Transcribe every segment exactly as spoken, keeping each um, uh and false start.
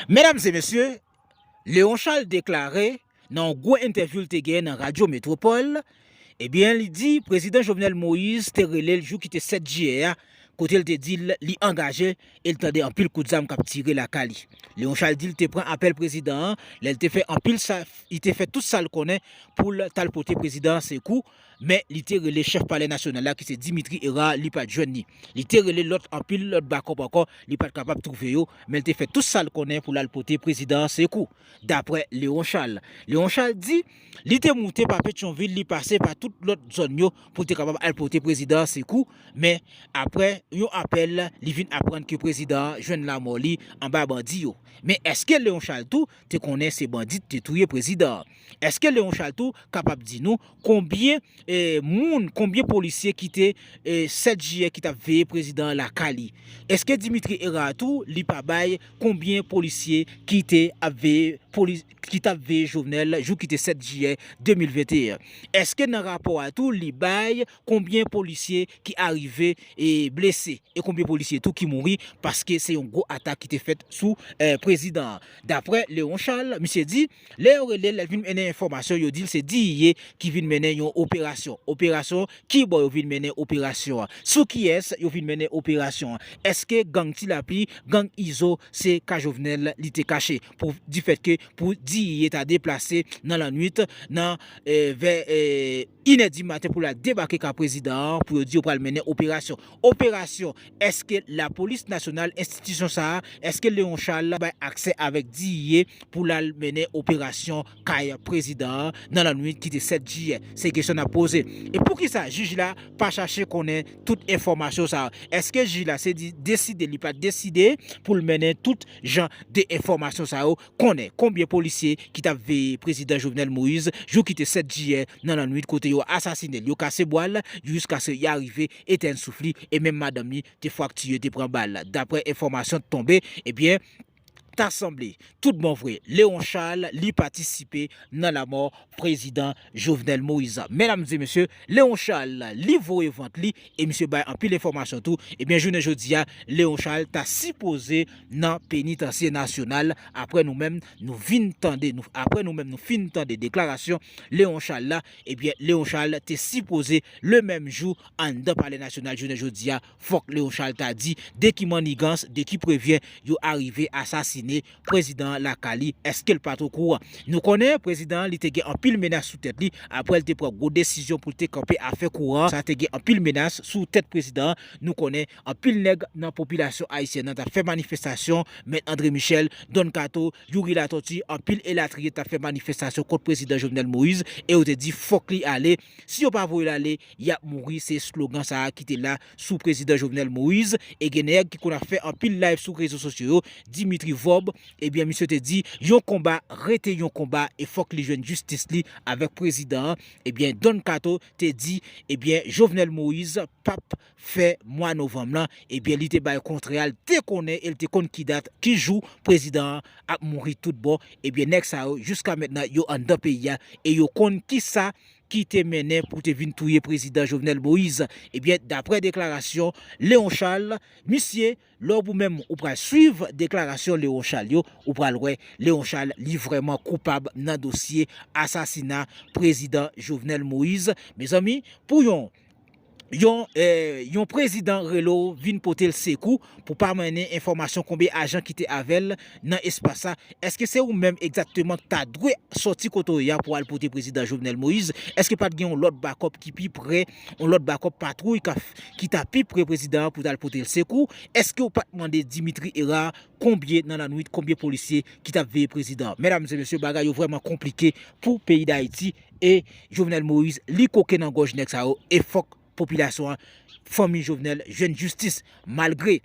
Medam e mesye, Léon Charles deklare nan yon gwo entèvyou l te genyen nan Radyo Metwopòl, ebyen, li di Prezidan Jovenel Moïse te rele l jou ki te sèt jiyè a, kote l te di l li angaje e l tande anpil kout zam k ap tire lakay li. Léon Charles di l te pran apèl prezidan an lè l te fè anpil sa, li te fè tout sa l konnen pou l t al pote prezidan an sekou, men li te rele chèf palè nasyonal la ki se Dimitri Hérard, li pa t jwenn li. Li te rele lòt anpil lòt bakòp ankò, li pa t kapab twouve yo, men l te fè tout sa l konnen pou l al pote prezidan an sekou, daprè Léon Charles. Léon Charles di li te moute pa Petyonvil, li pase pa tout lòt zòn yo pou l te kapab al pote prezidan an sekou, men aprè yon apèl, li vin aprann ke prezidan an jwenn lanmò li anba bandi yo. Men èske Léon Charles tou te konnen se bandi te touye prezidan an? Èske Léon Charles tou kapab di nou konbyen eh, moun, konbyen polisye ki te eh, sèt jiyè ki t ap veye prezidan an lakay li? Èske Dimitri Hérard tou li pa bay konbyen polisye ki te ap veye poli, ki t ap veye Jovenel jou ki te sèt jiyè de mil venteyen? Èske nan rapò a tou li bay konbyen polisye ki arive e blese e konbyen polisye tou ki mouri, paske se yon gwo atak ki te fèt sou eh, prezidan an? Daprè Léon Charles, misye di lè yo rele l, lè l vin mennen enfòmasyon, yo di l se D I A ki vin mennen yon operasyon. Operasyon, kibò yo vin mennen operasyon an? Sou kiyès yo vin mennen operasyon an? Èske gang Ti Lapli, gang Izo, se ka Jovenel li te kache? Pou, difèt ke pou D I A ta deplase nan lannwit, nan eh, vè eh, inè di maten pou l al debake ka prezidan an, pou yo di yo pral mennen operasyon. Operasyon, èske lapolis nasyonal, enstitisyon sa a, èske Léon Charles bay aksè avèk D I A pou l al mennen operasyon kay prezidan an nan lannwit ki te sèt jiyè? Se kesyon n ap poze. E poukisa jij la pa chache konnen tout enfòmasyon sa a? Èske jij la se di deside li pa deside pou l mennen tout jan de enfòmasyon sa yo, konnen konbyen polisye ki t ap veye prezidan Jovenel Moïse jou ki te sèt jiyè nan lannwit kote yo asasinen l, yo kase bwa l, jiskaske y arive etèn souf li, e menm madanm li te fwaktiye, te pran bal. Daprè enfòmasyon t tonbe, ebyen, ta sanble, tout bon vre, Léon Charles li patisipe nan lanmò prezidan Jovenel Moïse. Medam e mesye, Léon Charles li voye vant li e misye bay anpil enfòmasyon tou. Ebyen, jounen jodi a, Léon Charles ta sipoze nan penitansye nasyonal. Aprè nou menm nou vin tande, nou, aprè nou menm nou fin tande deklarasyon Léon Charles la, ebyen, Léon Charles te sipoze le menm jou anndan Palè Nasyonal jounen jodi a. Fòk Léon Charles ta di de ki mannigans, de ki prevyen yo arive asasine prezidan an lakay li, èske l pa t okouran? Nou konnen prezidan an li te gen anpil menas sou tèt li, aprè l te pran gwo desizyon pou l te kanpe afè kouran, sa te gen anpil menas sou tèt prezidan an. Nou konnen anpil nèg nan popilasyon ayisyèn nan t ap fè manifestasyon, Mèt André Michel, Don Kato, Youri Latortue, anpil elatriye t ap fè manifestasyon kont prezidan Jovenel Moïse, e yo te di fòk li ale. Si yo pa voye l ale, y ap mouri. Se slogan sa a ki te la sou prezidan Jovenel Moïse. E gen nèg ki konn ap fè anpil live sou rezo sosyo yo, Dimitri Vorbe, ebyen, misye te di yon konba rete yon konba e fòk li jwenn jistis li avèk prezidan an. Ebyen, Don Kato te di, ebyen, Jovenel Moïse p ap fè mwa novanm lan, ebyen, li te bay kontrè a, l te konnen e l te konn ki dat, ki jou prezidan an ap mouri tout bon. Ebyen, nèg sa yo, jiska mentnan, yo anndan peyi a e yo konn kisa ki te mennen pou te vin touye prezidan Jovenel Moïse. Ebyen, daprè deklarasyon Léon Charles, misye, lè w menm ou pral swiv deklarasyon Léon Charles yo, ou pral wè Léon Charles li vrèman koupab nan dosye asasina prezidan Jovenel Moïse. Mezanmi, pou yon yon eh, yon prezidan rele w vin pote l sekou pou pa mennen enfòmasyon konbyen ajan ki te avè l nan espas sa, èske se ou menm egzakteman ki ta dwe sòti kote w ye a pou al pote prezidan Jovenel Moïse? Èske pa t gen yon lòt bakòp ki pi pre, yon lòt bakòp patwouy k ap, ki ta pi pre prezidan an pou t al pote l sekou? Èske w pa t mande Dimitri Hérard konbyen nan lannwit, konbyen polisye ki t ap veye prezidan an? Medam e mesye, bagay yo vrèman konplike pou peyi Dayiti e Jovenel Moïse, li koke nan gòj nèg sa yo e fòk popilasyon an, fanmi Jovenel, jwenn jistis. Malgre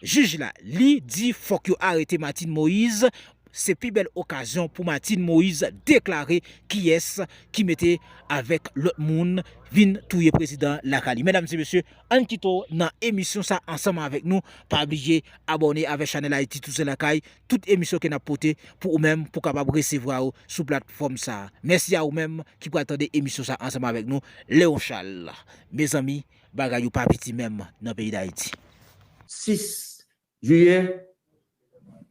jij la, li di fòk yo arete Martine Moïse, se pi bèl okazyon pou Martine Moïse deklare kiyès ki mete avèk lòt moun vin touye prezidan lakay li. Medam e mesye, ann kite w nan emisyon sa ansanm avèk nou. Pa bliye abòne avèk chanèl Ayiti Tousen Lakay. Tout emisyon ke n ap pote pou ou menm, pou kapab resevwa yo sou platfòm sa a. Mèsi a ou menm ki pral tande emisyon sa ansanm avèk nou, Léon Charles. Mezanmi, bagay yo pa piti menm nan peyi Dayiti. Sis jiyè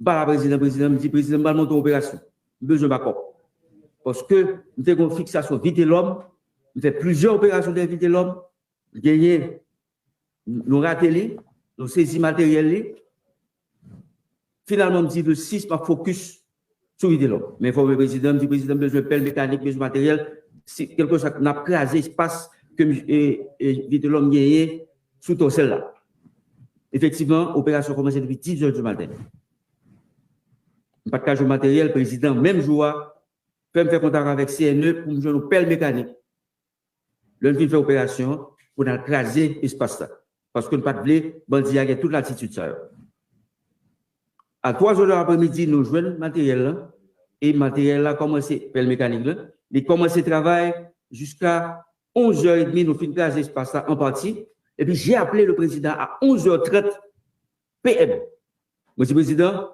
M pale a prezidan, prezidan, m di, "Prezidan, m pral monte yon operasyon. M bezwen bakòp." Paske m te gen yon fiksasyon Vitelòm, m fè plizyè operasyon dèyè Vitelòm, m genyen, nou rate li, nou sezi materyèl li. Finalman, m di le sis, m ap fokis sou Vitelòm. M enfòme prezidan, m di, "Prezidan, m bezwen pèl mekanik, bezwen materyèl, si, kèlkeswa, n ap kraze espas ke m, e, e, Vitelòm genyen sou Tòsèl la." Efektivman, operasyon kòmanse depi diz è di maten. M pa t ka jwenn materyèl, prezidan, menm jou a, fè m fè kontak avèk C N E pou m jwenn yon pèl mekanik. Lè n fin fè operasyon an, pou n al kraze espas la. Paske n pa t vle bandi a gen tout latitid sa yo. A twa zè de lapremidi, nou jwenn materyèl la, e materyèl la kòmanse, pèl mekanik la, li kòmanse travay jiska onz è edmi, nou fin kraze espas la an pati. Epi, j'ai appelé le président à onze heures trente P M. Mwen di, "Prezidan,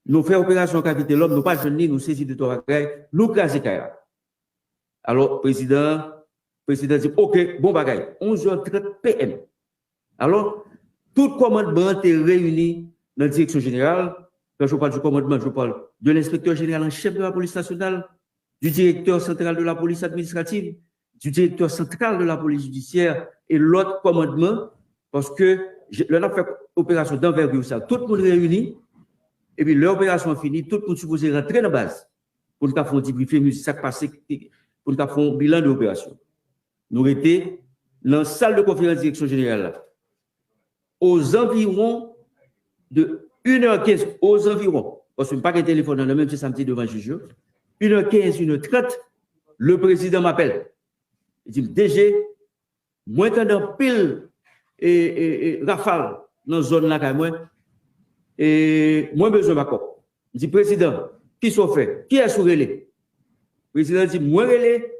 nou fè operasyon kay Vitelòm, nou pa jwenn li, nou sezi de twa bagay, nou kraze kay la." Alò, prezidan, prezidan di, "Oke, bon bagay, onz è trant P M." Alò, tout kòmandman an te reyini nan direksyon jeneral. Quand je parle du commandement, je parle de l'inspecteur général en chef de la police nationale, du directeur central de la police administrative, du directeur central de la police judiciaire e lòt kòmandman, paske je- lè n ap fè operasyon danvègi sa, tout moun reyini, epi lè operasyon an fini, tout moun sipoze rantre nan baz pou n ka fè yon debriefing sou sa k pase, pou n ka fè yon bilan de operasyon. Nou rete nan sal de konferans direksyon jeneral la. Aux environs de une heure quinze, aux environs, paske m pa gen telefòn nan men m, se sa m di devan jij yo. Une heure quinze, une heure trente, le président m'appelle. Li di m, "D G, mwen tande anpil e, e, e, rafal nan zòn lakay mwen. E mwen bezwen bakòp." M di, "Prezidan, kisa w fè? Kiyès ou rele?" Prezidan di, "Mwen rele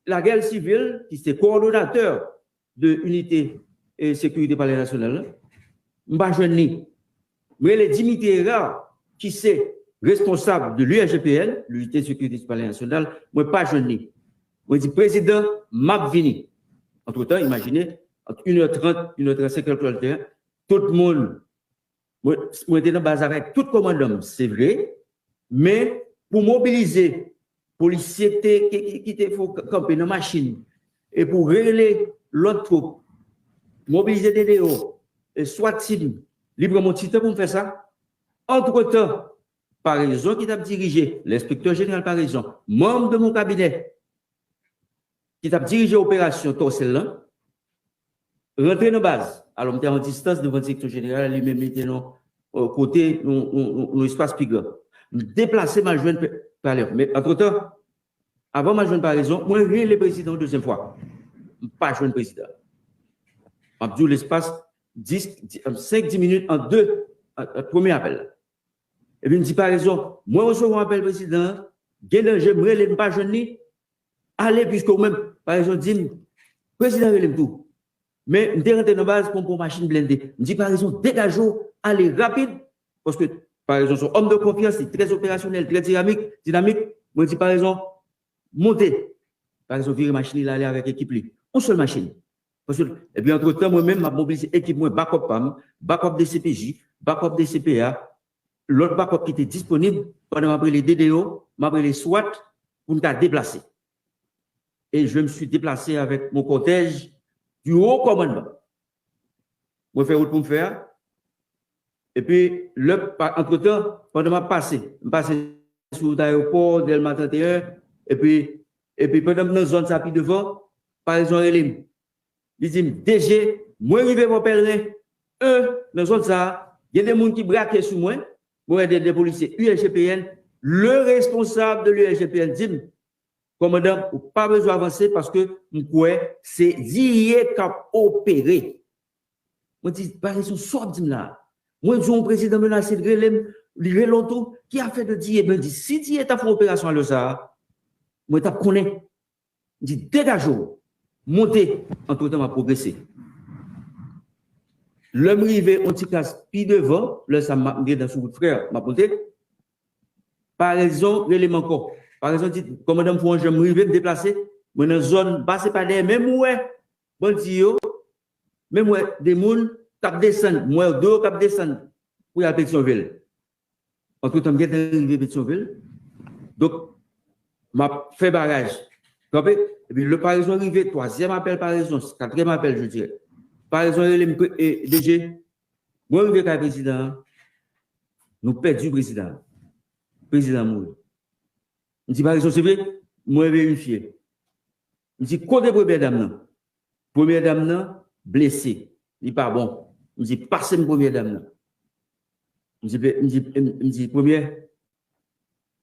Lagèl Sivil, ki se kowòdonatè de inite e sekirite Palè Nasyonal la. M pa jwenn li. Mwen rele Dimitri Hérard, ki se responsab de l'U S G P N, l'Unité de Sécurité du Palais National, mwen pa jwenn li. Mwen di, 'Prezidan, m ap vini.'" Antretan, imajine, ant une heure trente, une heure trente-cinq, kèlke lè l te ye, tout moun, mwen, mwen te nan baz avèk tout kòmandan m, se vre, men pou mobilize polisye ki te, ki, ki, ki te fè kanpe nan machin, e pou rele lòt twoup, mobilize D D O, e SWAT team, li pran m yon ti tan pou m fè sa. Antretan, Paraison ki t ap dirije, lenspektè jeneral Paraison, manm de mon kabinè, ki t ap dirije operasyon Tòsèl lan, rantre nan baz. Alò, m te an distans devan direktè jeneral, li menm li te nan, euh, kote nou, nou, nou, nou espas pi gran. M deplase, m al jwenn Pe-, Palè. Men, antretan, avan m al jwenn Paraison, mwen rele prezidan yon dezyèm fwa. M pa jwenn prezidan. M ap di w lespas dis, di, senk, dis minit ant de, ant, ant premye apèl la. Epi m di Paraison, mwen resevwa apèl prezidan an, gen danje, m rele, m pa jwenn li. Ale, piske ou menm, Paraison di m, prezidan rele m tou. Men m te rantre nan baz pou m pran machin blende. M di Paraison, degaje w, ale rapid, paske Paraison se yon òm de konfyans, li trè operasyonèl, trè dinamik, dinamik. Mwen di Paraison, monte. Paraison vire machin li, l ale avèk ekip li. Yon sèl machin. Paske, epi antretan, mwen menm, m ap mobilize ekip mwen, bakòp pa m, bakòp D C P J, bakòp D C P A, lòt bakòp ki te disponib pandan m ap rele D D O, m ap rele SWAT pou n ka deplase. Et je me suis déplacé avec mon cortège du haut commandement. Mwen fè wout pou m fè a. Epi, lè, pa, antretan, pandan m ap pase, m pase sou wout ayewopò, Dèlma trannteyen, epi, epi pandan m nan zòn sa pi devan, Paraison rele m. Li di m, D G, mwen rive bò Pèlren en nan zòn sa a, gen de moun ki brake sou mwen, mwen wè de, de polisye U S G P N, le responsab de l'U S G P N di m, kòmandan, ou pa bezwen avanse paske m kwè se D I E k ap opere. Mwen di, Paraison, sa w ap di m la a? Mwen di w yon prezidan menase, l rele m, li rele w tou, ki afè de D I E? Mwen di, si D I E ta fè yon operasyon alè sa a, mwen t ap konnen. M di, degaje w, monte, antretan m ap pwogrese. Lè m rive yon ti klas pi devan, lè sa m ap, m gentan sou wout Frè, m ap monte, Paraison rele m ankò. Paraison di, kòmandan, m fè yon jan, m rive, m deplase, mwen nan zòn, m pase pa dèyè, men m wè bandi yo, men m wè de moun k ap desann, m wè de yo k ap desann pou y al Petyonvil. Antretan, m gentan rive Petyonvil. Donk, m ap fè baraj. Kanpe, epi lè Parezon rive, twazyèm apèl Parezon, katriyèm apèl, je dirais. Parezon rele m, "DG, mwen rive kay prezidan an, nou pèdi prezidan an. Prezidan an mouri." M di, "Parezon, se vre?" Mwen verifye. M di, "Kote premyè dam nan?" "Premyè dam nan blese. Li pa bon." M di, "Pase m premyè dam nan." M di, m di, m di, "Premyè,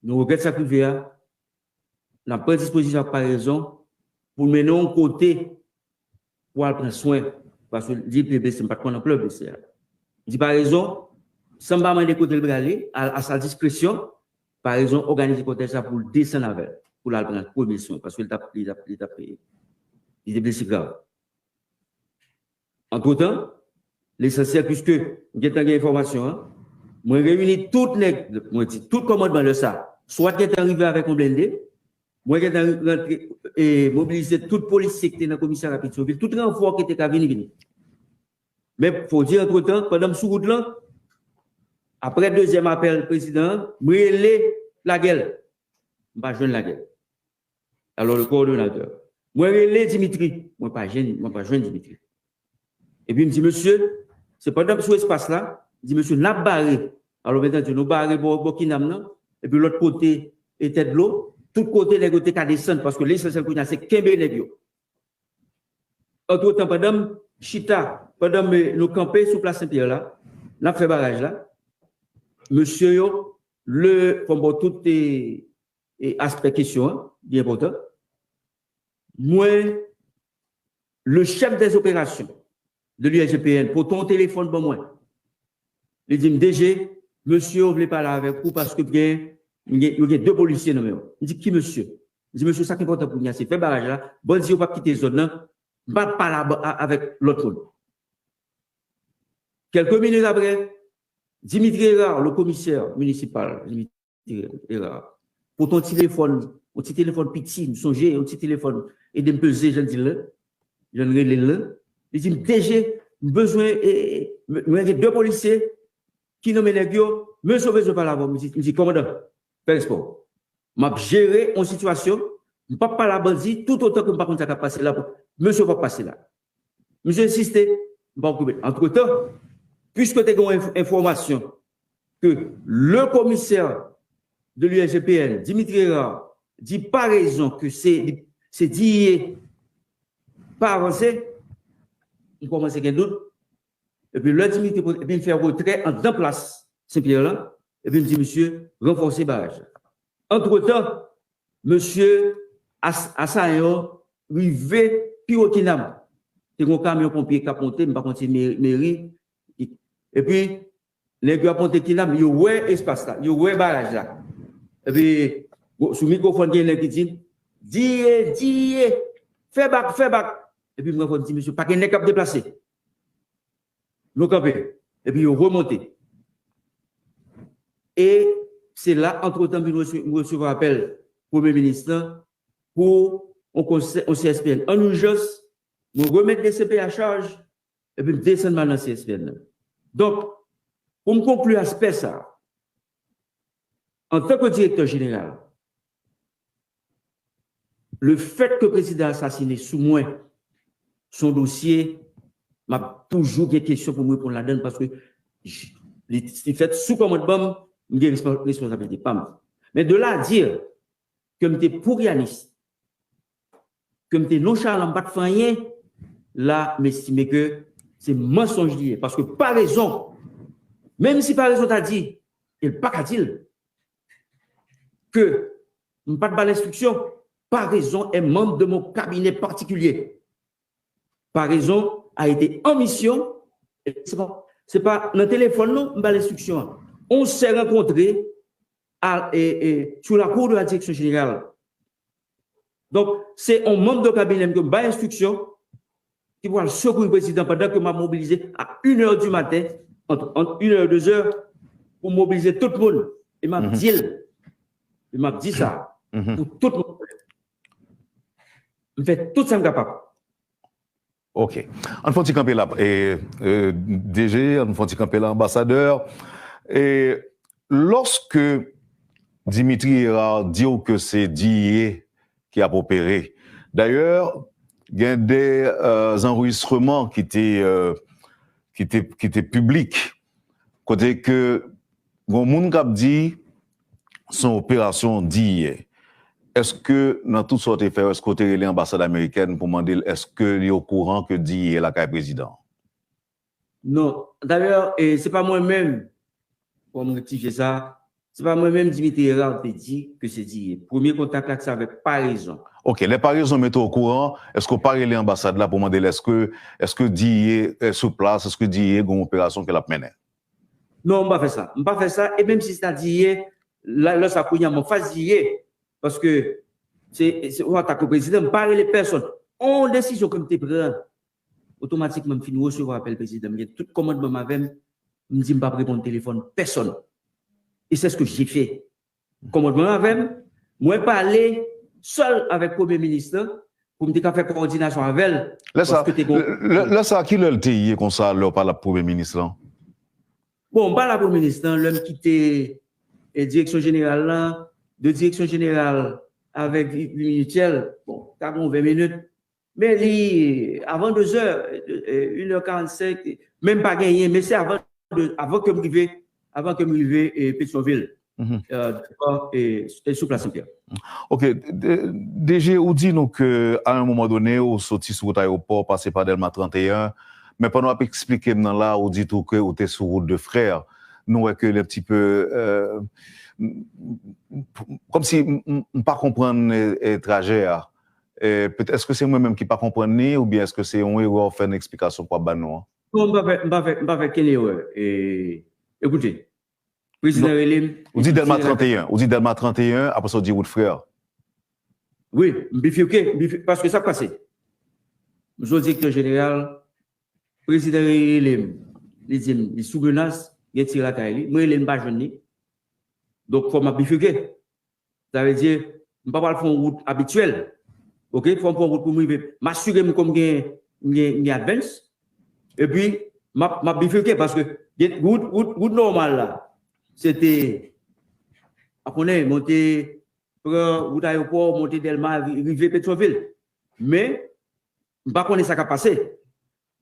nou regrèt sa k rive a. N ap pran dispozisyon ak Parezon pou l mennen w yon kote pou al pran swen, paske li te blese, m pa t konn anplè blese a." M di, "Parezon, san m pa mande kote l prale, a, a sa diskresyon, Parezon òganize kòtèj sa pou l desann avè l, pou l al pran premye swen, paske li t ap, li t ap, li t ap, li te blese grav." Antretan, lesansyèl, piske m gentan gen enfòmasyon an, mwen reyini tout nèg, mwen di tout kòmandman lè sa, swa t gentan rive avèk yon blende, mwen gentan rantre, e, mobilize tout polisye ki te nan komisarya Petyonvil, tout ranfò ki te ka vini, vini. Men, fò di, antretan, pandan m sou wout lan, apre dezyèm apèl prezidan an, m rele Lagel. M pa jwenn Lagel. Alò, le coordonnateur. Mwen rele Dimitri. Mwen pa jwenn, mwen pa jwenn Dimitri. Epi m di, "Mesye, se pandan m sou espas la," m di, "Mesye, n ap bare." Alò, m entendi, nou bare bò, bò Kinam nan, epi lòt kote, e Tèt Dlo, tout kote nèg yo te ka desann, paske lesansyèl kounye a se kenbe nèg yo. Antretan, pandan m chita, pandan m, nou kanpe sou plas Senpyè la, n ap fè baraj la, mesye yo, le, fò m ba w tout, e, e aspè kesyon an, li enpòtan. Mwen, le chef des opérations de l'U S G P N pote yon telefòn ban mwen. Li di m, "DG, mesye yo vle pale avèk ou paske gen, gen, yo gen de polisye nan men yo." M di, "Ki mesye?" M di, "Mesye, sa k enpòtan pou nou a, se fè baraj la. Bandi yo p ap kite zòn nan. M p ap pale a, a, avèk lòt moun." Kèlke minit apre, Dimitri Hérard, le commissaire municipal, Dimitri Hérard, pote yon ti telefòn, yon ti telefòn piti, m sonje, yon ti telefòn, ede m peze, jan di l la, jan rele l la. Li di m, "DG, m bezwen, e, e, mwen gen de polisye ki nonmen nèg yo, mesye yo bezwen pale avè w." M di, m di, "Kòmandan, fè respè w. M ap jere yon sitiyasyon, m p ap pale a bandi toutotan ke m pa konn sa k ap pase la. Mesye yo p ap pase la." Misye ensiste, m pa okipe. Antretan, piske te gen yon enf-, enfòmasyon ke le commissaire de l'U S G P N, Dimitri Hérard, di Parezon ke se, se D I A pa avanse, m kòmanse gen dout. Epi lè Dimitri, epi m fè retrè anndan plas Senpyè lan, epi m di, "Mesye, ranfòse baraj la." Antretan, mesye, as-, asayan yo rive pi wo Kinam. Te gen yon kamyon ponpye k ap monte, m pa konn si meri, meri. Epi, nèg yo ap monte Kinam, yo wè espas la, yo wè baraj la. Epi, sou mikwofòn, gen nèg ki di, "Diye, diye, fè bak, fè bak." Epi, mwen fò m di, "Mesye, pa gen nèg k ap deplase." Nou kanpe. Epi, yo remonte. E se la, antretan, m vin rese-, m resevwa apèl Premye Minis lan pou yon konsè-, yon C S P N an ijans, nou remèt D C P a chaj, epi m desann m al nan C S P N nan. Donk, pou m konkli aspè sa a, antanke direktè jeneral, le fèt ke prezidan asasine sou mwen, se yon dosye, m ap toujou gen kesyon pou m reponn ladan l, paske j-, li, li fèt sou kòmandman m, m gen respon-, responsablite pa m. Men de la a dire ke m te poukyanis, ke m te nonchalan, m pa t fè anyen, la, m estime ke se mansonj li ye. Paske Parezon, menm si Parezon ta di, e l pa ka di l, ke m pa t ba l enstriksyon, Parezon est membre de mon cabinet particulier. Parezon a été en mission, e se pa, se pa nan telefòn non, m ba l enstriksyon an. On s'est rencontré à, et, et, sur la cour de la direction générale. Donk, se yon manm de kabinè m ke m bay enstriksyon ki pral sekourir prezidan pandan ke m ap mobilize a une heure du matin, ant, ant une heure, deux heures, pou mobilize tout moun. E m ap di l, e m ap di sa pou tout moun. M fè tout sa m kapab. Ok. Ann fè yon ti kanpe la, e, e, D G, ann fè yon ti kanpe la, anbasadè. E, Lòske Dimitri Hérard di w ke se D E A ki ap opere, dayè, gen de euh, anrejistreman ki te, euh, ki te, ki te piblik, kote ke gon moun k ap di se yon operasyon D E A. Èske nan tout sa w te fè, èske w te rele anbasad amerikèn pou mande l èske li okouran ke D E A lakay prezidan? Non. Dayè, e, se pa mwen menm, pou m rektifye sa, se pa mwen menm Dimitri Hérard te di ke se D E A. Premye kontak la se avèk Paraison. Ok, lè Paraison mete w okouran, èske w pa rele anbasad la pou mande l èske, èske D E A sou plas, èske D E A gen yon operasyon ke l ap mennen? Non, m pa fè sa. M pa fè sa, e menm si se ta D E A, lè sa kounye a m anfas D E A, paske se yon atak kont prezidan, m pa rele pèsonn. On desizyon ke m te pran, otomatikman m fin resevwa apèl prezidan, m gen tout kòmandman m avè m, m di m p ap reponn telefòn pèsonn. E se ske j'ai fait. Kòmandman avè m, mwen pale sèl avèk premye minis lan pou m te ka fè kowòdinasyon avè l. Lè sa, lè sa, ki lè l te ye konsa lè w pale ak premye minis lan? Bon, m pale ak premye minis lan lè m kite e, direksyon jeneral lan, de direksyon jeneral avèk vi mityèl, bon, ta gen ven minit. Men li, avan de zè, une heure quarante-cinq, men m pa genyen, men se avan, avan ke m rive, avan ke m rive e, Petyonvil. Sou plas Senpyè. Ok, D G, ou di nou ke a yon moman done, ou soti sou wout ayewopò, pase pa Dèlma trannteyen, men pandan w ap eksplike m nan la, ou di tou ke ou te sou wout de frè. Nou wè ke lè pti pe, kòmsi m pa konprann trajè a. Èske se mwen menm ki pa konprann li, oubyen èske se yon erè w fè nan eksplikasyon ke w ap ban nou an? Non, m pa fè, m pa fè, m pa fè kenn erè. Ekoute, prezidan rele m. Ou di Dèlma trannteyen, ou di Dèlma trannteyen, apre sa w di wout frè. Wi, m bifike, paske sa k pase. M se yon direktè jeneral, prezidan rele m, li di m li sou menas, gen tir lakay li, mwen rele m pa jwenn li. Donk fò m ap bifike. Sa vle di, m pa pral fè yon wout abityèl. Ok, fò m pran wout pou m rive. M asire m ke m gen, m gen, m gen advance. Epi, m ap, m ap bifike paske wout, wout, wout nòmal la, se te, pa konnen, monte, pran wout ayewopò, monte Dèlma, rive Petyonvil. Men, m pa konnen sa k ap pase.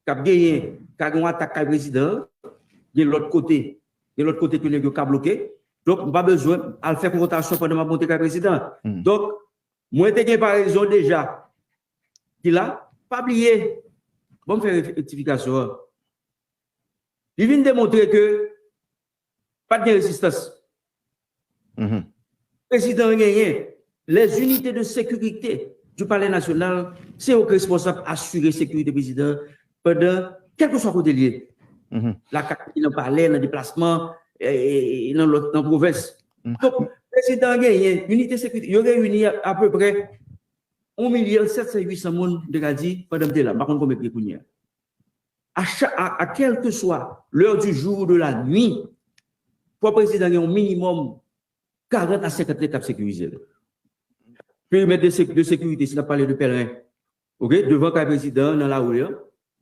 K ap genyen, ka gen yon atak kay prezidan, gen lòt kote, gen lòt kote ke nèg yo ka bloke. Donk, m pa bezwen al fè konfwontasyon pandan m ap monte kay prezidan. Donk, mwen te gen Paraison deja ki la, pa bliye, bon, m fè rektifikasyon an. Li vin demontre ke pa t gen rezistans. Prezidan an genyen. Les unités de sécurité du Palais National, se yo ki responsab asire sekirite prezidan pandan kèlkeswa kote l ye. Lakay li, nan palè, nan deplasman, nan lòt, nan pwovens. Donk, prezidan an genyen, inite sekirite, yo reyini apeprè yon milyon sèt san uit san moun, m te ka di, pandan m te la. M pa konn konbyen ki gen kounye a. À, à, à quelle que soit l'heure du jour ou de la nuit, fò prezidan gen yon minimòm karant a senkant nèg k ap sekirize l. Perimèt de, de sekirite, si n ap pale de pèlren, ok, devan kay prezidan an, nan lari a,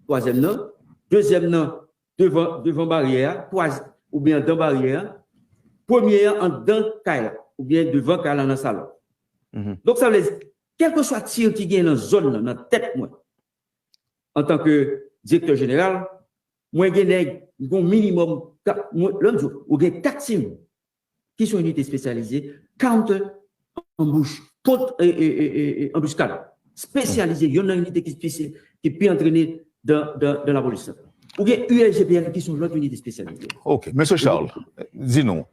twazyèm nan, dezyèm nan, devan, devan baryè a, twazyèm, oubyen anndan baryè a, premye an anndan kay la, oubyen devan kay la nan salon. Donk, sa vle di, kèlkeswa tir ki gen nan zòn nan, nan tèt mwen, antanke direktè jeneral, mwen gen nèg, m gen yon minimòm, lè m di w, ou gen kat tim ki se yon inite espesyalize, counter ambush, kont anbiskad, espesyalize, youn nan inite ki pi antrene dan lapolis la. Ou gen U S G P N ki se yon lòt inite espesyalize. Ok, mesye Charles, di nou,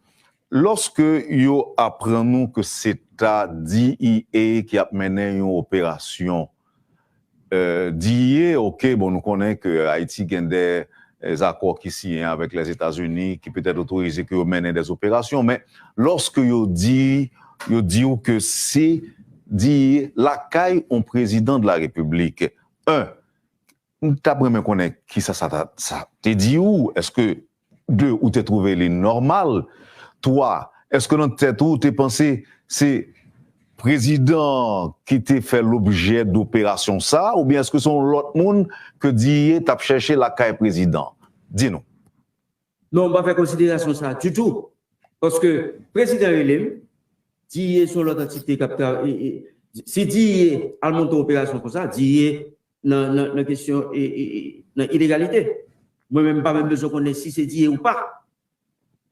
lòske yo aprann nou ke se ta D E A ki ap mennen yon operasyon, D E A, ok, bon, nou konnen ke Ayiti gen de zakò ki siyen avèk Lèzetazini ki petèt otorize ke yo mennen de operasyon, men lòske yo di, yo di w ke se D E A lakay yon prezidan de la Repiblik, en, m t ap renmen konnen kisa sa te di w, èske de, ou te twouve li nòmal? Twa, èske nan tèt ou, ou te panse se prezidan ki te fè lobjè de operasyon sa, oubyen èske se yon lòt moun ke D E A t ap chèche lakay prezidan? Di nou. Non, m pa fè konsiderasyon sa ditou. Paske prezidan rele m, DIA se yon lòt antite k ap travay. Si DIA al monte yon operasyon konsa, DIA nan, nan, nan kesyon e, e, e, nan ilegalite. Mwen menm, m pa menm bezwen konnen si se DIA ou pa.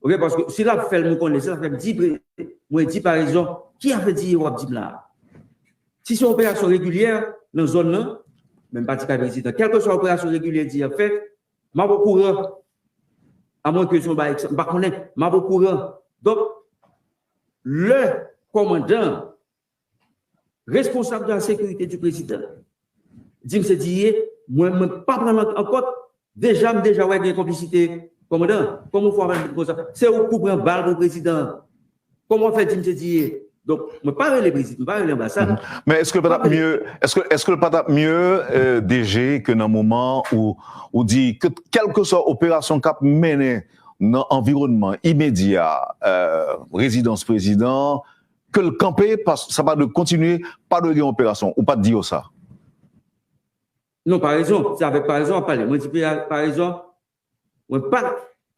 Ok, paske si l ap fè l, mwen konnen, se sa fè m di, pre- mwen di parezon, ki afè DIA w ap di m la a? Si se yon operasyon regilyè nan zòn nan, men m pa di kay prezidan, kèlkeswa operasyon regilyè DIA ap fè, m ap okouran. Amwenke se yon bagay, m pa konnen, m ap okouran. Donk, lè kòmandan, responsab de la sécurité du président, di m se DIA, mwen, mwen pa pran l an, an kont. Deja, m deja wè gen konplisite kòmandan. Kòman w fè w ap di konsa? Se ou k pou pran bal pou prezidan an. Kòman w fè di m se DIA? Donk, mwen pa rele prezidan, mwen pa rele anbasad. Men èske l pa t ap mye, èske, èske l pa t ap mye, euh, DG, ke nan moman ou, ou di ke kèlkeswa operasyon k ap mennen nan anviwònman imedya, euh, rezidans prezidan, ke l kanpe, pas- sa pa dwe kontinye, pa dwe gen operasyon. Ou pa t di yo sa? Non, parezon. Se avèk parezon w ap pale. Mwen di pe- parezon, mwen pa,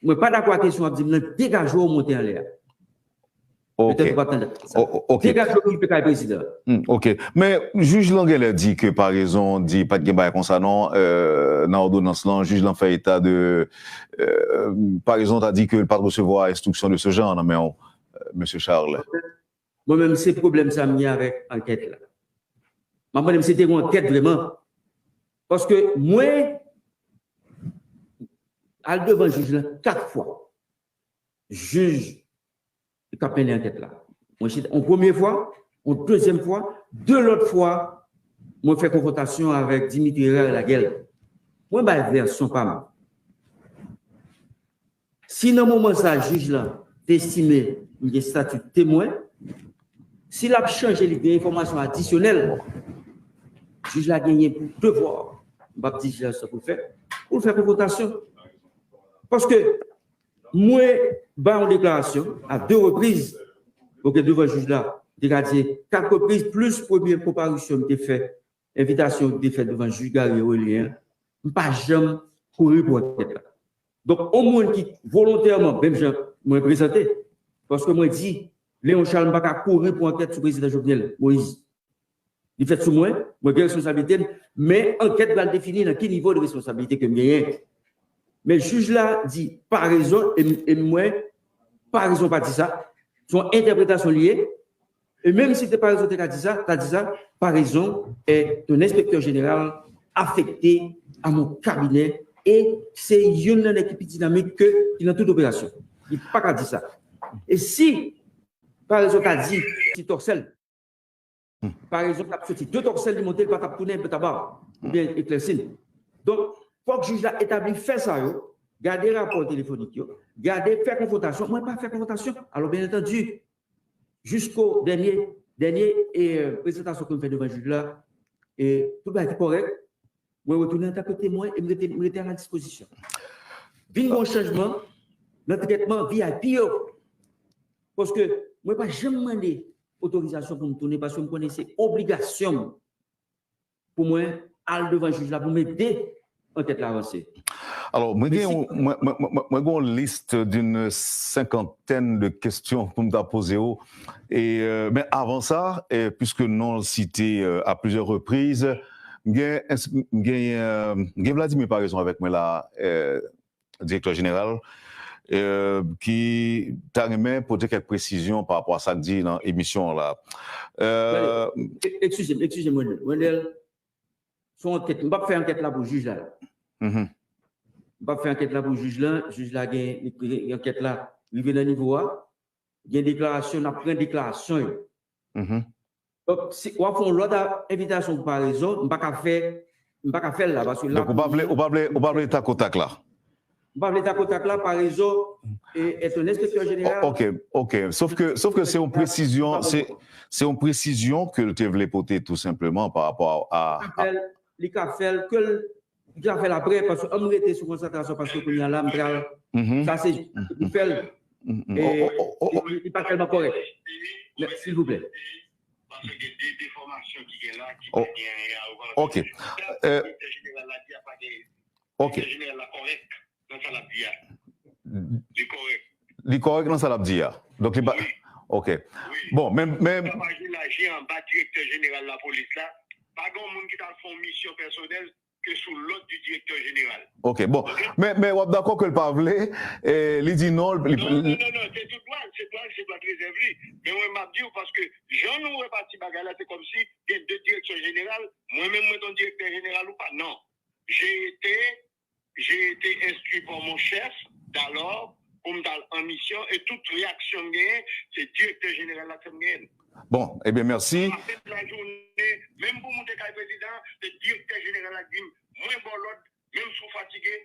mwen pa dakò ak kesyon w ap di m nan, degaje w monte anlè a. Ok. Petèt ou pa t tande sa. O- o- ok. Degaje w kite kay prezidan. Hmm, ok. Men jij lan genlè di ke parezon di pa t gen bagay konsa non, euh, nan òdonans lan, jij lan fè eta de, euh, parezon ta di ke l pa t resevwa enstriksyon de se jan nan men w, euh, mesye Charles. Mwen menm, se pwoblèm sa m gen avèk ankèt la. M ap mande m si te gen yon ankèt vrèman. Paske mwen al devan jij lan kat fwa. Jij k ap mennen ankèt la. Mwen chita yon premye fwa, yon dezyèm fwa, de lòt fwa, mwen fè konfwontasyon avèk Dimitri Herard Laguel. Mwen bay vèsyon pa m. Si nan moman sa jij lan te estime m gen estati temwen, si l ap chanje li gen enfòmasyon adisyonèl, jij la genyen pou devwa, m p ap di jij la sa pou l fè, pou l fè konfwontasyon. Paske mwen bay yon deklarasyon a de repriz, ok, devan jij la, m te ka di kat repriz plis premye konparisyon m te fè, envitasyon m te fè devan jij Gary Aurelien an, m pa janm kouri pou ankèt la. Donk, yon moun ki volontèman, menm jan mwen prezante, paske mwen di, Léon Charles, m pa ka kouri pou ankèt sou prezidan Jovenel Moïse. Li fèt sou mwen, mwen gen responsablite m, men ankèt pral defini nan ki nivo de responsablite ke m genyen. Men jij la di parezon, e m- e mwen, parezon pa di sa, se yon entèpretasyon li ye, e menm si te parezon te ka di sa, ta di sa, parezon est un inspecteur général affecté à mon cabinet, e se youn nan nèg ki pi dinamik ke ki nan tout operasyon. Li pa ka di sa. E si parezon ta di ti tòksèl, parezon t ap soti de tòksèl, li monte, li pa t ap tounen, Betaba oubyen Eklèsin. Donk, fòk jij la etabli fè sa yo, gade rapò telefonik yo, gade fè konfwontasyon. Mwen pa fè konfwontasyon. Alò, byen antandi, jisko dènye, dènye e, prezantasyon ke m fè devan jij la, e tout bagay te kòrèk. Mwen retounen antanke temwen e m rete, m rete a la dispozisyon. Vin gen yon chanjman nan tretman V I P yo. Paske mwen pa janm mande otorizasyon pou m tounen, paske m konnen se obligasyon m pou mwen al devan jij la pou m ede ankèt la avanse. Alò, mwen gen yon- mwen, mwen, mwen, mwen gen yon list d'une cinquantaine de questions pou m ta poze w. E, euh, men avan sa, e, puiske non l site, euh, à plusieurs reprises, m gen, m gen, euh, m gen Vladimir parezon avèk mwen la, euh, direktè jeneral, euh, ki ta renmen pote kèk presizyon pa rapò a sa k di nan emisyon an la. Euh, Eskize m, eskize m, Wendell. Wendell, se yon ankèt. M p ap fè ankèt la pou jij la. Mhm. M p ap fè ankèt la pou jij la. Jij la gen, gen ankèt la rive nan nivo a. Gen deklarasyon, n ap pran deklarasyon yo. Mhm. Donk, si w ap fè yon lòt a- envitasyon pou parezon, m pa ka fè, m pa ka fè l la. Paske la, Donk, ou pa vle, ou pa vle, ou pa vle takotak la? M pa vle takotak la, parezon, e, est un inspecteur général. O- Ok, ok. Sof ke, sof ke se yon presizyon, se, se yon presizyon ke l te vle pote tou senpleman pa rapò a, a, Li ka fè l, li ka fè l, ke l, li ka fè l apre, paske an m rete sou konsantrasyon, paske kounye a la, m pral, Mhm, sa se pou fè l. mhm. E, O- o- o- o- li, li pa tèlman kòrèk. Men, silvouplè. O- Ok. Euh, ok. Li kòrèk. Li kòrèk nan sa l ap di a. Donk, li pa... Wi. Ok. Wi. Bon, men, men... Sa pa jwe laji anba direktè jeneral lapolis la. Pa gen yon moun ki t al fè yon misyon pèsonèl ke sou lòd di direktè jeneral. Ok, bon. Ok? Men, men w ap dakò ke l pa vle, e li di non, li... Non, non, non, non, se tout dwa l, se dwa l, se dwa de rezèv li. Men mwen, m ap di w, paske jan nou repati bagay la, se kòmsi gen de direksyon jeneral, mwen menm, mwen te yon direktè jeneral ou pa. Non. J'ai été, j'ai été instruit par mon chef, d'alors, pou m t al an misyon, e tout reyaksyon m genyen, se direktè jeneral la k fè m genyen l. Bon, ebyen, mèsi. Pase lajounen, menm pou moute kay prezidan, se direktè jeneral la k di m, mwen ba w lòd, menm si w fatige,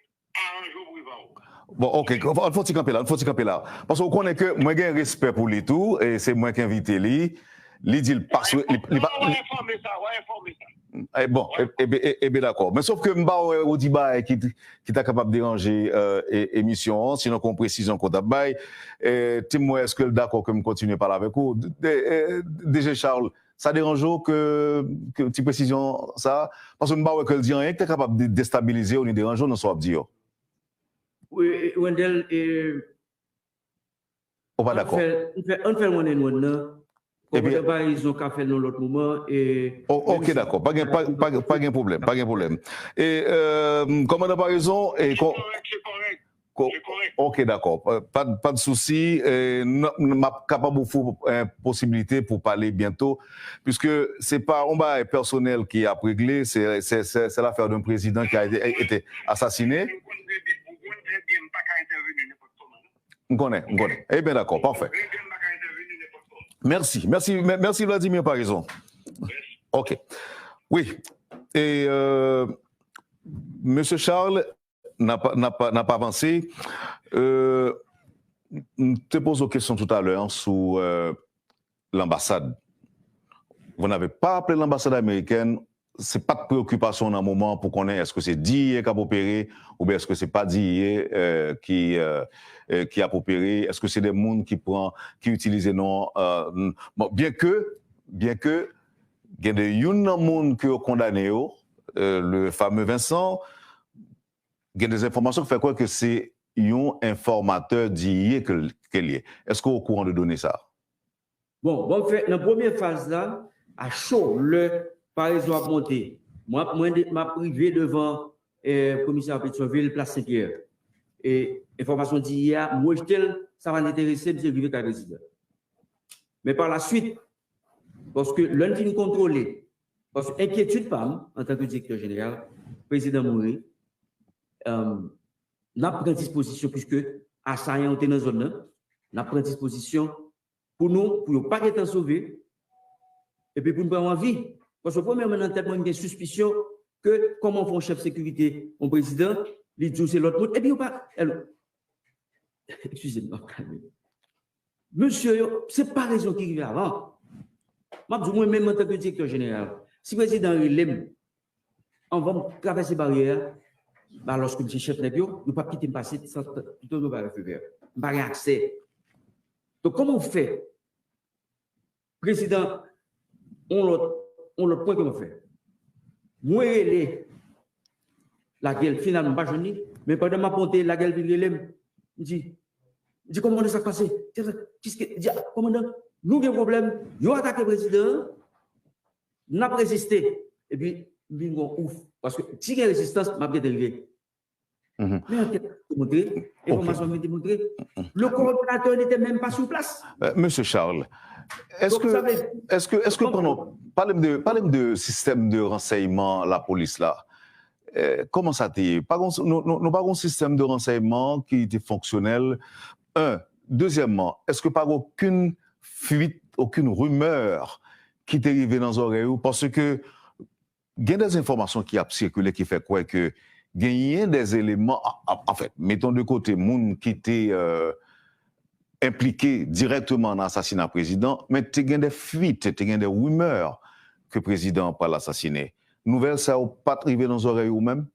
aranje w prive w. Bon, ok, ann fè yon ti kanpe la, ann fè yon ti kanpe la. Paske w konnen ke mwen gen respè pou li tou, e se mwen k envite li. Li di l pa swe... li, li pa... W a enfòme sa, w a enfòme sa. E bon, e, e, e, e byen dakò. Men sòf ke m pa wè ou di bagay ki, ki ta kapab deranje, euh, e, emisyon an, sinon ke yon presizyon ke w t ap bay. E, ti m wè èske l dakò ke m kontinye pale avèk ou. De, e, D G Charles, sa deranje w ke, ke ti presizyon sa? Paske m pa wè ke l di anyen ki ta kapab de, destabilize w ni deranje w nan sa w ap di yo. Wi, e, Wendell, e, Ou pa dakò? Ann fè, ann fè, ann fè l one and one nan. Epi... Kòmandan Paraison ka fè l nan lòt moman. E, o, ok, dakò. Pa gen, pa, pa, pa gen pwoblèm, pa gen pwoblèm. E, euh, kòmandan Paraison, e... Se kòrèk, se kòrèk. Se kòrèk. Ok, dakò. Euh, pa, pa de souci. E, n, n, m ap kapab ofri w, euh, posibilite pou pale byento, puiske se pa yon bagay pèsonèl ki ap regle, se, se, se, c'est l'affaire d'un président qui a été, été assassiné. Ou konn trè byen, ou konn trè byen, m pa ka entèveni nenpòt kòman, non. M konnen, m konnen. Ebyen, dakò, pafè. Mèsi, mèsi, mè-, mèsi Vladimir Paraison. Ok. Wi. E, euh, mesye Charles, n ap, n ap, n ap avanse. Euh, m te poze w kesyon toutalè sou, euh, l'ambassade. Vous n'avez pas appelé l'ambassade américaine, se pa t preyokipasyon nan moman pou konnen èske se D E A k ap opere oubyen èske se pa D E A, euh, ki, euh, euh, ki ap opere, èske se de moun ki pran, ki itilize non, euh, n-, bon, byen ke, byen ke gen de youn nan moun ke yo kondane yo, euh, le fameux Vincent, gen de enfòmasyon ki fè kwè ke se yon enfòmatè D E A ke l, ke l ye. Èske w okouran de done sa? Bon, bon, fè, nan premye faz la, a cho, lè Paraison ap monte, mwen, mwen, de, m ap rive devan, eh, komisarya Petyonvil, Plas Senpyè. E enfòmasyon D E A, m rejte l, sa pa t enterese m, se rive kay prezidan. Men pa la swit, paske lè n fin kontwole, paske enkyetid pa m, antanke direktè jeneral, prezidan mouri, eh, n ap pran dispozisyon, piske asayan yo te nan zòn nan, n ap pran dispozisyon pou nou, pou yo pa gentan sove, epi pou n pran anvi. Paske premyèman nan tèt mwen, m gen sispisyon ke kòman w fè yon chèf sekirite, yon prezidan, li di w se lòt moun, epi yo pa, el, eskize m, m ap kalme. Mesye yo, se parezon ki rive avan. M ap di w, mwen menm antanke direktè jeneral, si prezidan rele m, anvan m travèse baryè a, ba, lòske m se chèf nèg yo, yo p ap kite m pase san, san yo pa fè fevè. M pa gen aksè. Donk, kòman w fè? Prezidan, on lòt, on lòt pwen ke m ap fè. Mwen rele Lagèl, finalman, m pa jwenn li, men pandan m ap monte, Lagèl vin rele m. M di, m di, kòmandan, sa k pase? Kiske, di, a, kòmandan, nou gen pwoblèm, yo atake prezidan an, n ap reziste. Epi, m vin gon ouf. Paske si gen rezistans, m ap gentan rive. Mhm. Men ankèt te montre, enfòmasyon vin te montre, le coordonnateur n'était même pas sur place. Euh, Mesye Charles, èske, èske, èske pandan, pale m de, pale m de sistèm de ransèyman lapolis la. Eh, kòman sa te ye? Pa gon, nou, nou, nou pa gon sistèm de ransèyman ki te fonksyonèl. Un. Dezyèmman, èske pa gen okenn fuit, okenn rimè ki te rive nan zòrèy ou? Paske gen de enfòmasyon ki ap sikile ki fè kwè ke genyen de eleman, an, an, anfèt, mettons de côté moun ki te, euh, enplike dirèkteman nan asasina prezidan, men te gen de fuit, te gen de rimè ke prezidan an pral asasine. Nouvèl sa yo pa t rive nan zòrèy ou menm?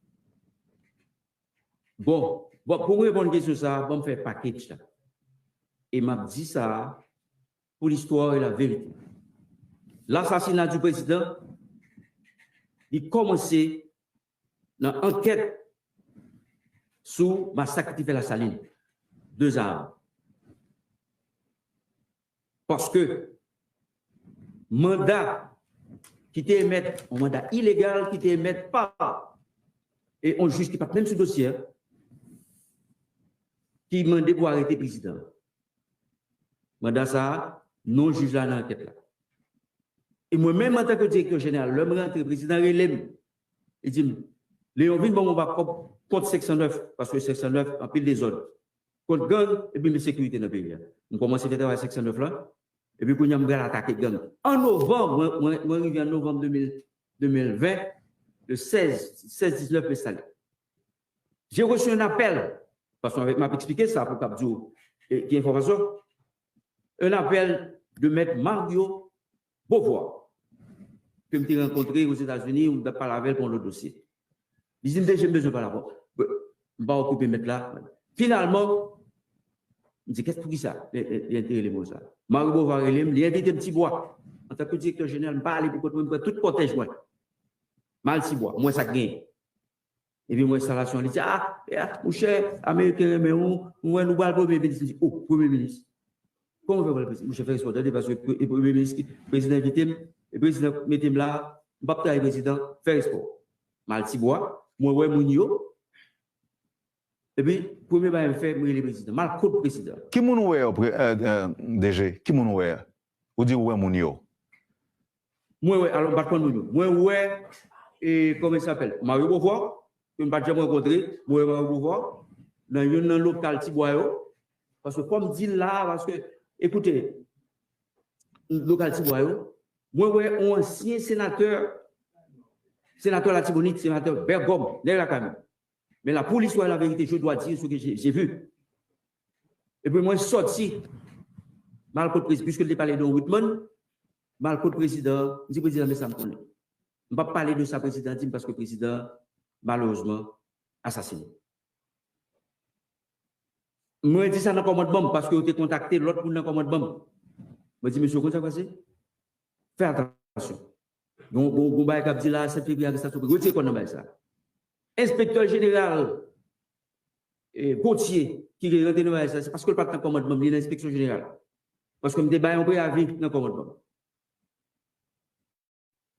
Bon, bon, pou m reponn kesyon sa a, ban m fè package la. E m ap di sa a pour l'histoire et la vérité. L'assassinat du président, li kòmanse nan ankèt sou masak ki te fè Lasalin, de Zahara. Paske manda ki te emèt, yon manda ilegal ki te emèt pa e yon jij ki pa t menm sou dosye a, ki mande pou arete prezidan. Manda sa a, non jij la nan ankèt la. E mwen menm, antanke direktè jeneral, lè m rantre, prezidan rele m. Li di m, Leon, vin ban m yon bak kòb kont senk san nèf, paske senk san nèf, anpil dezòd. Kont gang, epi met sekirite nan peyi a. M kòmanse fè travay senk san nèf la, epi kounye a m pral atake gang. An novanm, mwen, mwen, mwen rive an novanm de mil, de mil ven, le sèz, sèz diznèf m enstale. J'ai reçu un appel, paske m ap eksplike sa pou k ap di w, e, ki enfòmasyon, un appel de Maître Mario Beauvoir, ke m te rankontre Ozetazini, m t ap pale avè l pou yon lòt dosye. Li di m, "D G, m bezwen pale avè w." M pa okipe mèt la. Finalman, m di, "Kès, poukisa?" Li, li, li te rele m konsa. Mario Beauvoir rele m, li envite m Tibwa. Antanke direktè jeneral, m pa ale pou kont mwen, m pran tout kòtèj mwen. M al Tibwa, m wè sa k genyen. Epi m wè enstalasyon an, li di, "Ah, ah, monchè, Ameriken renmen w, m wè nou pral premye minis." M di, "Oh, premye minis? Kòman w fè pral premye minis?" Monchè, fè respè w, tande, paske pre-, e premye minis ki, prezidan envite m, e prezidan mete m la, m p ap trayi prezidan, fè respè w. M al Tibwa, mwen wè moun yo, epi premye bagay m fè, m rele prezidan, m al kot prezidan. Ki moun ou wè yo, pre-, euh, euh, D G? Ki moun ou wè? Ou di ou wè moun yo. Mwen wè, alò, m pa t konn moun yo. Mwen wè, e, kòman il s'appelle? Mario Beauvoir, ke m pa t janm rankontre. Mwen wè Mario Beauvoir nan youn nan lokal Tibwa yo. Paske fò m di l la, paske, ekoute, lokal Tibwa yo, mwen wè yon ansyen senatè, senatè Latibonit, senatè Bègòm, nèg lakay mwen. Mais là, pour l'histoire et la vérité, je dois dire ce que j'ai, j'ai vu. Epi mwen sòti, m al kot prezidan, piske l te pale de yon Whitman, m al kot prezidan, m di prezidan, men sa m konnen. M p ap pale de sa prezidan di m, paske prezidan, malerezman, asasinen. Mwen di sa nan kòmandman m, paske yo te kontakte lòt moun nan kòmandman m. Mwen di, "Mesye, w konn sa k pase? Fè atansyon. Gon, gon, gon bagay k ap di la, sèt fevriye, arestasyon, retire kò w nan bagay sa." Enspektè jeneral, e, Gauthier, ki rantre nan bagay sa, se paske l pa t nan kòmandman m, li nan enspeksyon jeneral. Paske m te bay yon preyavi nan kòmandman m.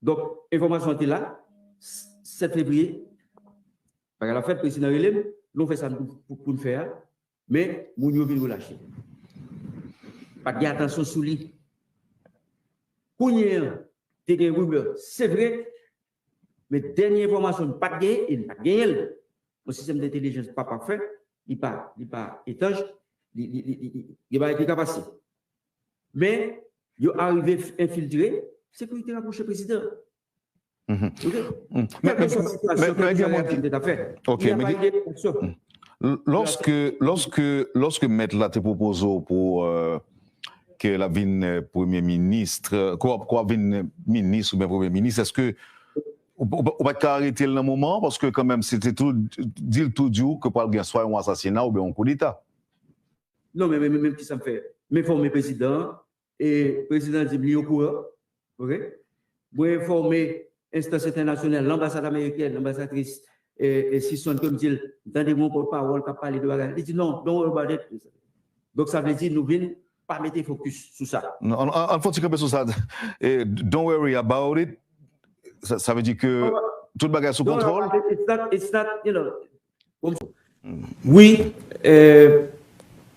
Donk, enfòmasyon an te la, sèt fevriye, bagay la fèt, prezidan rele m, nou fè sa nou, pou, pou n fè a, men moun yo vin relache. Pa t gen atansyon sou li. Kounye a, te gen rimè, se vre, men dènye enfòmasyon, n pa t genyen, e n pa t genyen l. Yon sistèm dentèlijans pa pafè, li pa, li pa etanj, li, li, li, li, li, gen bagay ki ka pase. Men, yo arive f-, enfiltre, sekirite rapwoche prezidan. Mhm. Ok? Mm. Men, men, men, men, men, gen moun ki, ok, men, lòske, lòske, lòske mèt la te pwopoze w pou, euh, ke l ap vin, euh, premye minis, euh, ke w ap, ke w ap vin minis oubyen premye minis, èske ou, ou, ou pa t ka arete l nan moman an? Paske kanmenm, se te tou, di l tou di w ke pral gen swa yon asasina oubyen yon koudeta. Non, men, men, men, men ki sa m fè? M enfòme prezidan an, e prezidan di m li okouran. Ok? Mwen enfòme enstans entènasyonal, lanbasad amerikèn, lanbasadris, e, e Sison, ke m di l, m tande yon pòtpawòl k ap pale de bagay. Li di, "Non, don't worry about it." Donk, sa vle di, nou vin pa mete fokis sou sa. Non, an, an, an fon ti kanpe sou sa. E, "Don't worry about it." Sa, sa vle di ke tout bagay sou kontwòl? It's not, it's not, you know, wi, euh,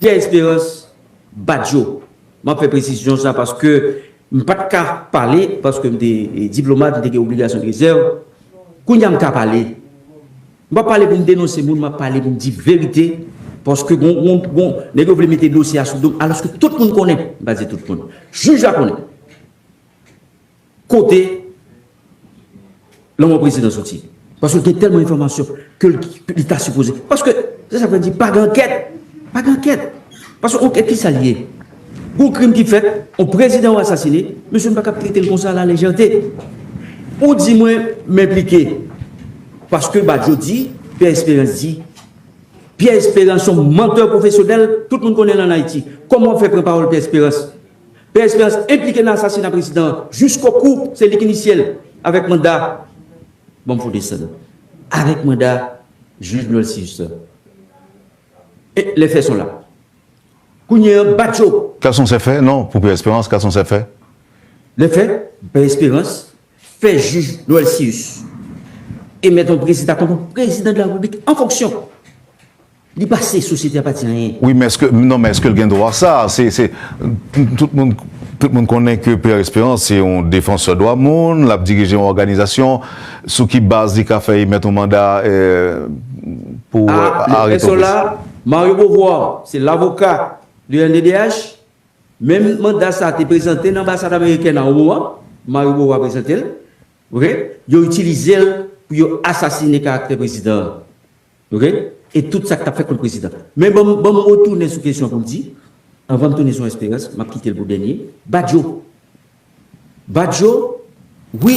Pierre Espérance, Badio. M ap fè presizyon sa paske m pa t ka pale, paske m te, eh, diplomat, m te gen obligasyon de rezèv. Kounye a m ka pale. M pa pale pou m denonse moun, m ap pale pou m di verite. Paske gon, gon, gon, nèg yo vle mete dosye a sou do m, alòske tout moun konnen, m pa di tout moun. Jij la konnen. Kote lanmò prezidan soti. Paske l gen tèlman enfòmasyon ke l, li ta sipoze. Paske, se sa k fè m di, pa gen ankèt. Pa gen ankèt. Paske ankèt ki sa l ye? Gon krim ki fèt, yon prezidan ou asasine, mesye m pa kab trete l konsa la lejète. Ou di mwen, m enplike. Paske Badio di, Pierre Espérance di, Pierre Espérance se yon mantè pwofesyonèl, tout moun konnen l ann Ayiti. Kòman w fè pran pawòl Pierre Espérance? Pierre Espérance enplike nan asasina prezidan an, jiskokou, se li ki inisye l, avèk manda, bon, m fò desann, avèk manda jij Noël Sijuste. E les faits sont là. Kounye a, Badio, Quels sont ces faits? Non, pour Pierre Espérance, quels sont ces faits? Lè fè, Pè Esperans fè jij Noël Cius emèt yon prezidan kòm prezidan de la Repiblik an fonksyon. Li pase sosyete a pa di anyen. Wi, men èske, non, men èske l gen dwa sa? Se, se, tout moun, tout moun konnen ke Pierre Espérance se yon defansè dwa moun, l ap dirije yon òganizasyon. Sou ki baz li ka fè emèt yon manda eh, pou ah, arete yon prezidan? Mario Beauvoir, se lavoka de N D D H. Menm manda sa a te prezante nan anbasad amerikèn an Oman, Mario Beauvoir prezante l. Ok? Yo itilize l pou yo asasine karaktè prezidan an. Ok? E tout sa k t ap fèt kont prezidan. Men ban m ban m retounen sou kesyon pou m di, anvan m tounen sou Esperans, m ap kite l pou dènye. Badjo. Badjo, wi,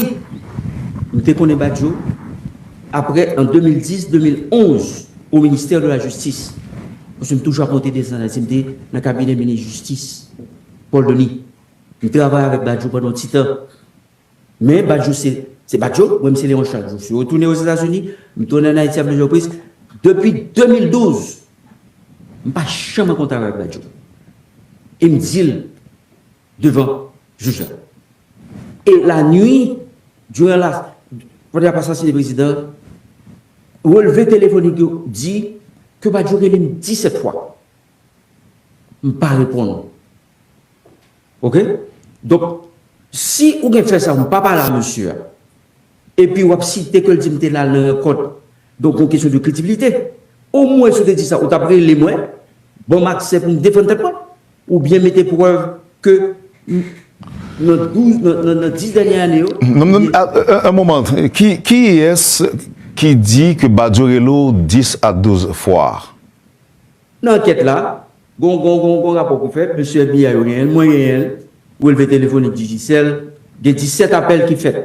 m te konnen Badjo apre an de mil dis, de mil onz o ministè de la jistis. Paske m toujou ap monte desann, si m te nan kabinè minis jistis, Paul Denis. M travay avèk Badjo pandan yon ti tan. Men Badjo se se Badjo, mwen m se Léon Charles. M retounen Ozetazini, m tounen ann Ayiti a plizyè repriz. Depi de mil douz, m pa janm rankontre avèk Badjo. E m di l devan jij la. E lannuit, diran la, pandan y ap asasine prezidan, relve telefonik yo di ke Badjo rele m disèt fwa. M pa reponn. Ok? Donk, si ou gen fè sa, m pa pale a mesye a, epi w ap site ke l di m te la nan rankont, donk, yon kesyon de kredibilite. Omwen, si w te di sa, ou t ap rele mwen, ban m aksè pou m defann tèt mwen, oubyen mete prèv ke m- nan douz, nan, nan, nan dis dènye ane yo. Non, non, a, a, a, un moment. Qui, qui est-ce qui dit que Badio relo dis a douz fwa? Nan ankèt la, gon, gon, gon, gon rapò pou fè, mesye F B I yo genyen l, mwen genyen l, relve telefonik Digicel, gen disèt apèl ki fèt.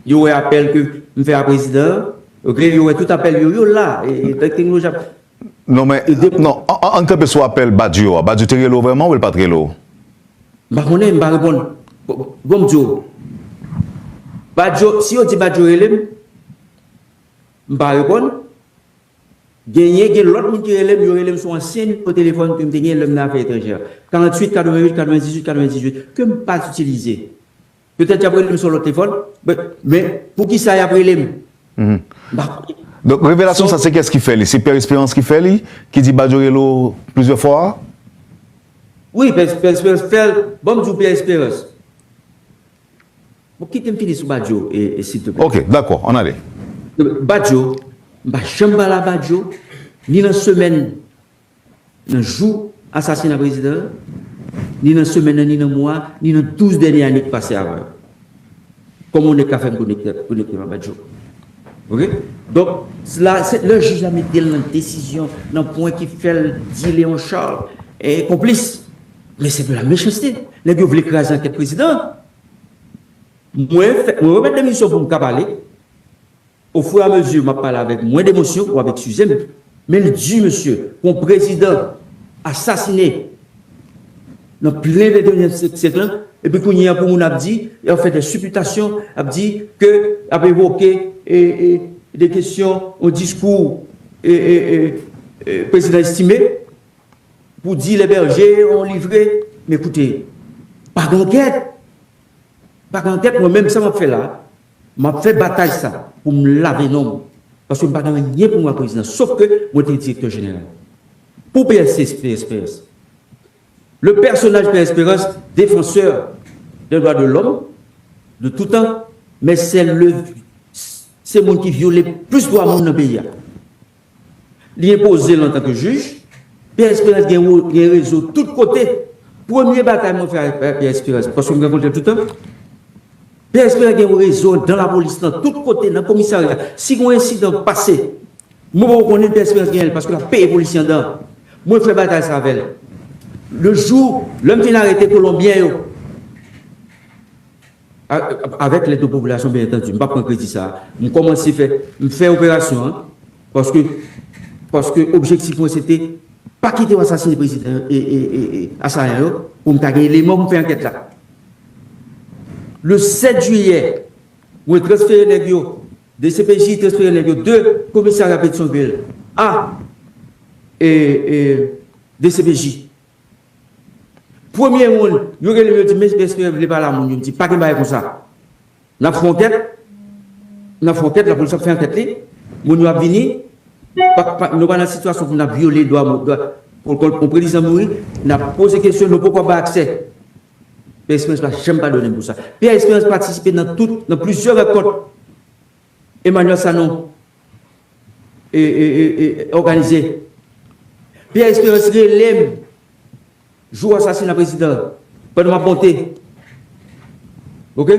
Yo wè apèl ke m fè a prezidan an, ok, yo wè tout apèl yo, yo la, e, e, teknoloji ap. Non, men, non, an, an, ann kanpe sou apèl Badio a. Badio te rele w vrèman ou l pa t rele w? M pa konnen, m pa reponn. Bon, bon, m di w. Badio, si yo di Badio rele m, m pa reponn. Genyen, gen lòt moun ki rele m, yo rele m sou ansyen nimewo telefòn ke m te gen lè m nan afè etranjè. Karanntuit, katreventuit, katrevendizuit, katrevendizuit, ke m pa t itilize. Petèt y ap rele m sou lòt telefòn, men, men poukisa y ap rele m? M pa konnen. Donk, revelasyon sa, se kiyès ki fè li? Se Pierre Espérance ki fè li, ki di Badio rele w plizyè fwa a? Wi, Pierre Espérance fè l. Ban m di w Pierre Espérance. Bon, kite m fini sou Badio, e, e, silteplè. Ok, dakò, ann ale. Badio, m pa janm pale a Badio, ni nan semèn, nan jou asasina prezidan an, ni nan semèn nan, ni nan mwa, ni nan douz dènye ane ki pase avan yo. Kòman yon nèg ka fè m konekte, konekte m a Badio? Ok? Donk, la, se lè jij la mete l nan desizyon, nan pwen ki fè l di Léon Charles e konplis. Men se de la mechanste. Nèg yo vle kraze ankèt prezidan an. Mwen fè, mwen remèt demisyon pou m ka pale. Ofiramezu m ap pale avèk mwens demosyon, w ap eskize m. Men l di, mesye, pou yon prezidan asasine nan plen ventenyèm syèk, syèk lan, epi kounye a pou moun ap di, y ap fè de sipitasyon, ap di ke, ap evoke e, e, de kesyon, yon diskou e, e, e, e, prezidan Estimé, pou di Lè Bèje, yon livre, men koute, pa gen ankèt. Pa gen ankèt, mwen menm sa m ap fè la, m ap fè batay sa pou m lave non m. Paske m pa gen anyen pou m wè prezidan, sof ke mwen te direktè jeneral. Pou P S C, P S P S. Le personnage Pierre Espérance, défenseur des droits de l'homme de tout temps, men se le, se moun ki vyole plis dwa moun nan peyi a. Li enpoze l antanke jij. Pierre Espérance gen, gen rezo tout kote. Premye batay mwen fè avèk Pierre Espérance, paske m rankontre l tout tan. Pierre Espérance gen rezo nan lapolis nan tout kote, nan komisarya. Si gen yon ensidan pase, mwen poko konnen Pierre Espérance genyen l, paske l ap peye polisye anndan. Mwen fè batay sa avè l. Le jou, lè m fin arete Kolonbyen yo, avèk lèd de popilasyon, byen antandi. M p ap pran kredi sa a. M kòmanse fè, m fè operasyon an, paske, paske objektif mwen se te pa kite yo asasine prezidan e, e, e, e asayan yo, pou m ta gen eleman pou m fè ankèt la. Le sèt jiyè, mwen transfere nèg yo, D C P J transfere nèg yo de komisarya Petyonvil a, e, e, D C P J. Premye moun, yo rele m, yo di, "Men, Pierre Espérance vle pale a moun yo." M di, "Pa gen bagay konsa. N ap fè ankèt, n ap fè ankèt, lapolis ap fè ankèt li, moun yo ap vini, pa, pa, nou pa nan sitiyasyon pou n ap vyole dwa moun, dwa, pou, pou, pou yon prezidant mouri, n ap poze kesyon, nou poko ba aksè." Pierre Espérance pa janm padone m pou sa. Pierre Espérance patisipe nan tout, nan plizyè rankont Emmanuel Sanon e, e, e, e, òganize. Pierre Espérance rele m jou asasina prezidan, pandan m ap monte. Oke?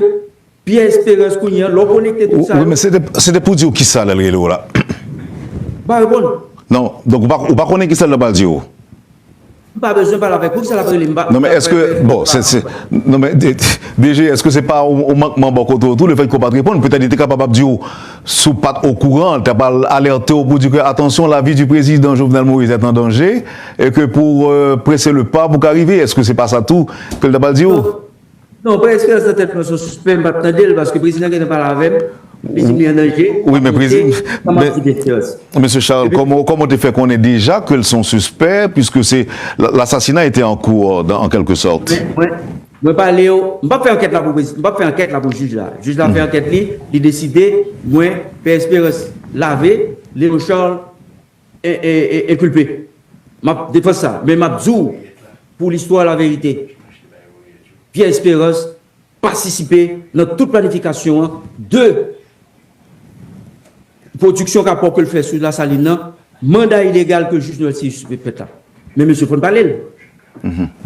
Pierre Espérance kounye an, lè w konekte tout sa, wi, men se te, se te pou di w kisa lè l rele w la? M pa reponn. Non, donk ou pa, ou pa konnen kisa l pral di w? M pa bezwen pale avèk ou, kisa l ap rele m? Non, men èske, bon, se, se, non, men, D G, èske se pa yon, yon mankman bò kote w tou, lefètke w pa t reponn? Petèt li te kapab ap di w, si w pa t okouran, l ta pral alète w pou di ke, "Attention, la vie du président Jovenel Moïse est en danger, et que pour, euh, presser le pas pou ka rive." Èske se pa sa tou ke l ta pral di w? Non, Pierre Espérance nan tèt mwen se yon sispè, m p ap tande l, paske prezidan gentan pale avè m, li di m li an danje. Wi, men prezidan, men, Mesye Charles, kòman, kòman w te fè konnen deja ke l se yon sispè, puisque c'est, l, l'assassinat était en cours, dans, en quelque sorte? Mwen, mwen, mwen pale yo, m p ap fè ankèt la pou prezidan, m p ap fè ankèt la pou jij la. Jij la fè ankèt li, li deside, mwen, Pierre Espérance lave, Léon Charles e, e, e, enkilpe. M ap defann sa, men m ap di w, pou listwa, laverite, Pierre Espérance patisipe nan tout planifikasyon an de pwodiksyon rapò ke l fè sou Lasalin nan, manda ilegal ke jij Noël Cyrus te fèt la. Men mesye, fò n pale l.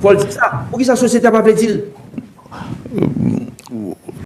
Fò l di sa. Poukisa sosyete a pa vle di l?